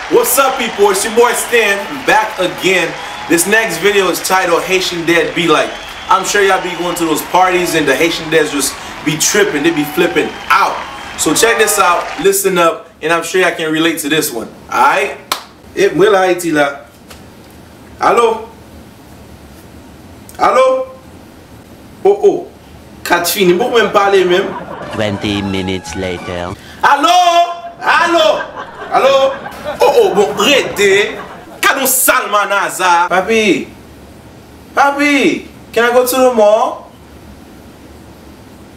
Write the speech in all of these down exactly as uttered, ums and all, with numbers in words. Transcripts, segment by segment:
What's up, people? It's your boy Stan, back again. This next video is titled Haitian Dad Be Like. I'm sure y'all be going to those parties and the Haitian dads just be tripping, they be flipping out. So check this out, listen up, and I'm sure y'all can relate to this one. Alright? E mwen la Ayiti la. Alo? Alo? Oh, oh. Kat fini, m poko menm pale menm. Twenty minutes later. Alo? Alo? Alo? Oh, oh, bon, rete. Gad yon sal manaza. Papi. Papi, can I go to the mall?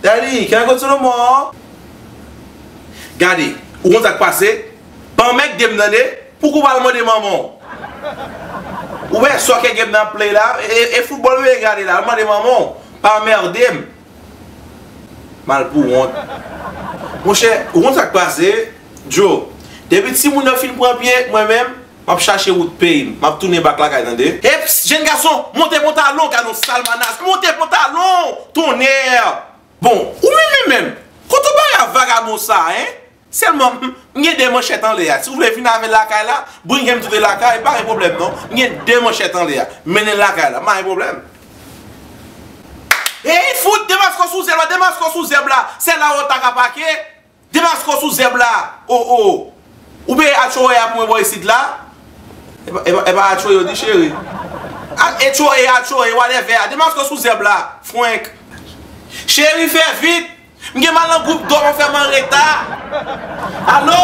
Daddy, can I go to the mall? Gade, ou konn sa k pase? Pa anmègde m tande. Pouki w pa al mande manman w? Ou wè soccer game nan ap play la? E, e foutbòl ou vle gade la? Al mande manman w. Pa anmègde m. Malpouwont. Monchè, ou konn sa k pase? Joe, depi timoun nan fin pran pye, mwen menm, m ap chache wout peyi m. M ap tounen bak lakay, tande. Eps, jèn gason, monte pantalon, gad yon sal manaza. Monte pantalon, tonnè. Bon, ou menm, menm, menm. Kote w bay a vagabon sa, en? Sèlman, m, m gen de manchèt anlè a. Si w vle vin avè l lakay la, bring him to the lakay, pa gen pwoblèm non. M gen de manchèt anlè a. Mennen l lakay la, pa gen pwoblèm. Ey, fout, demaske w sou zèb la, demaske w sou zèb la. Se la w ta ka pake. Demaske w sou zèb la. Oh, oh. Ou peye atchowe a pou mwen bò isit la. E pa, e pa, e pa atchowe yo di, cheri. A, etchowe, atchowe, whatever. Demaske w sou zèb la. Frenk. Cheri, fè vit. M gen mal nan gwoup dòm, fè m an reta. Alo?